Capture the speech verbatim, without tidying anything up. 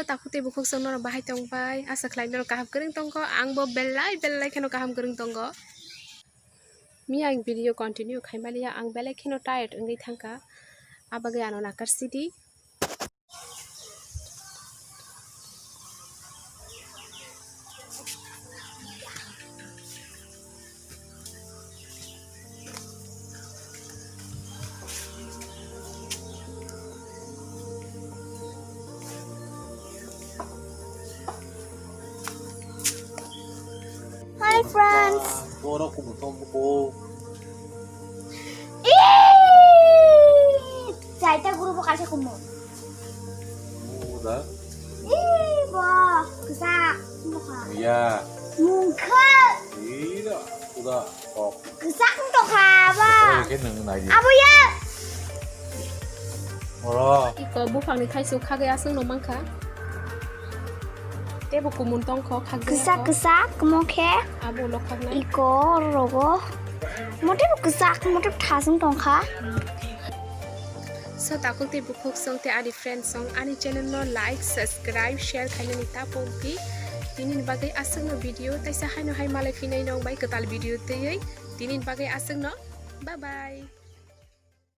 Takhuk tei bukhuk song norok bahai tongbai, asa khlai norok kaham kwrwng tongo, ang bo belai belai kheno kaham kwrwng tongo. Mi ang video continue khai maliya, ang belai kheno tired wngwi thangkha, abagwi ano nakar sidi. Hi friends. Tora kumu tom ko. Ih! Jaita guru bo kaisa kumu. Uda. Ih, bo. Kisa. Mukha. Ya. Mungkha. Ira. Uda. Kok. Kwchak wng tongkha abo. Oke, nang nai di. Abo ya. Oro. Iko buphangni thaichuk khagwi aswkno mankha. Teibo kumun tongkho khagwi. Kwchak kwchak mo khe. Abo ulo khaknai. Iko rogo. Mote bo kwchak, mote bo thasung tongkha. So takhuk tei bukhuk song tei ani friend song ani channel no like, subscribe, share khainani ta pokdi. Tini ni bagwi aswkno video taisa haino hai malai phinai nong bai kwtal video twiwi. Tini ni bagwi aswkno. Bye bye.